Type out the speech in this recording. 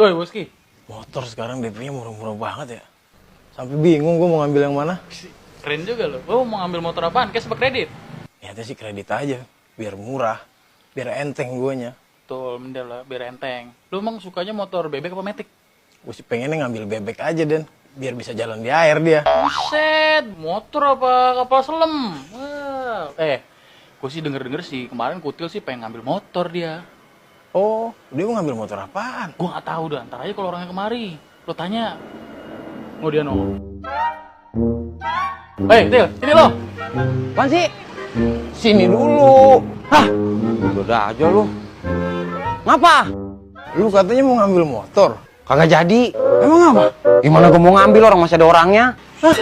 Woi, Boski. Motor sekarang DP-nya murah-murah banget ya. Sampai bingung gue mau ngambil yang mana. Keren juga lo. Lo mau ngambil motor apaan? Cash apa kredit? Niatnya sih kredit aja, biar murah, biar enteng guanya. Betul, mendel lah, biar enteng. Lo emang sukanya motor bebek apa metik? Gue sih pengennya ngambil bebek aja, Den. Biar bisa jalan di air dia. Buset, motor apa kapal selam? Wah. Gue sih denger-denger sih, kemarin Kutil sih pengen ngambil motor dia. Oh, dia mau ngambil motor apaan? Gue gak tahu dah, ntar aja kalau orangnya kemari. Lo tanya. Mau dia nongol. Til, sini lo. Apaan sih? Sini dulu. Hah? Udah aja lu. Ngapa? Lu katanya mau ngambil motor. Kagak jadi. Emang apa? Gimana gue mau ngambil, orang masih ada orangnya? Hah?